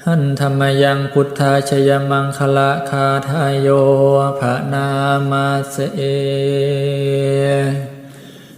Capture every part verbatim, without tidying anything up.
Handa mayaṃ buddhajayamaṅgalagāthāyo bhaṇāma se.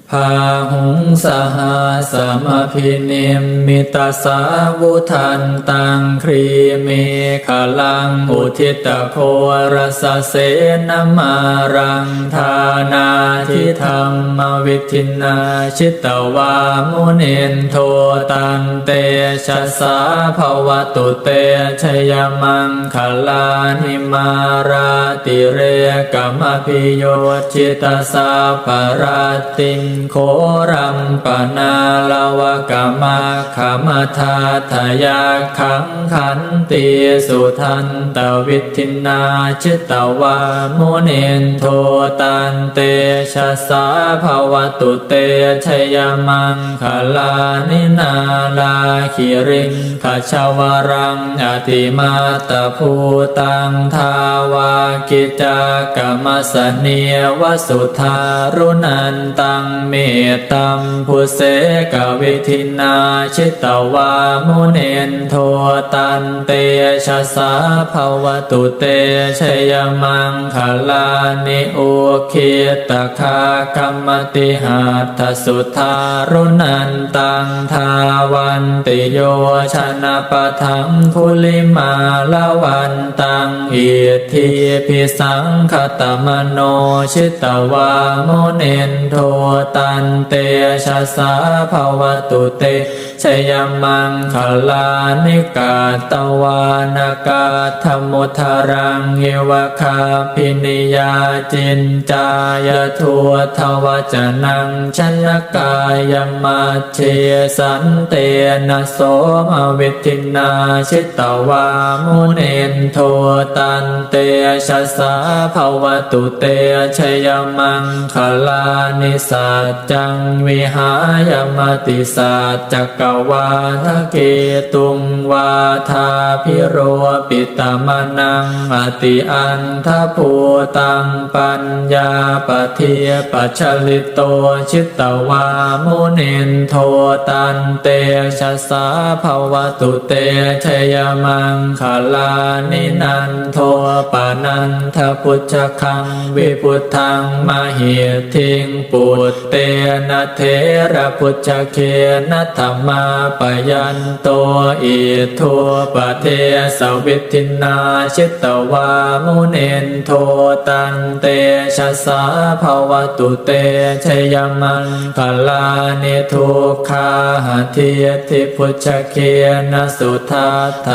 Bāhuṃ sahassamabhinimmitasāvudhantaṃ grīmekhalaṃ uditaghorasasenamāraṃ dānādidhammavidhinā jitavā munindo taṃ tejasā bhavatu te jayamaṅgalāni. Mārātirekamabhiyujjhitasabbarattiṃ ghorampanāḷavakamakkhamathaddhayakkhaṃ khantīsudantavidhinā jitavā munindo taṃ tejasā bhavatu te jayamaṅgalāni. Nāḷāgiriṃ gajavaraṃ atimattabhūtaṃ dāvaggicakkamasanīva sudāruṇantaṃ mettambusekavidhinā jitavā munindo taṃ tejasā bhavatu te jayamaṅgalāni. Ukkhittakhaggamatihatthasudāruṇantaṃ dhāvantiyojanapathaṅgulimālavantaṃ iddhībhisaṅkhatamano jitavā munindo taṃ tejasā bhavatu te jayamaṅgalāni. Katvāna kaṭṭhamudaraṃ iva gabbhinīyā ciñcāya duṭṭhavacanaṃ janakāyamajjhe santena somavidhinā jitavā munindo taṃ tejasā bhavatu te jayamaṅgalāni. Sac ccaṃ vihāya matisaccakavādaketuṃ vādābhiropitamanaṃ atiandhabhūtaṃ paññāpadīpajalito jitavā munindo taṃ tejasā bhavatu te jayamaṅgalāni. Nandopanandabhujagaṃ vibudhaṃ mahiddhiṃ put tena therabhujagena damāpayanto iddhūpadesavidhinā jitavā munindo taṃ tejasā bhavatu te jayamaṅgalāni. Duggāhadiṭṭhibhujagena sudaṭṭha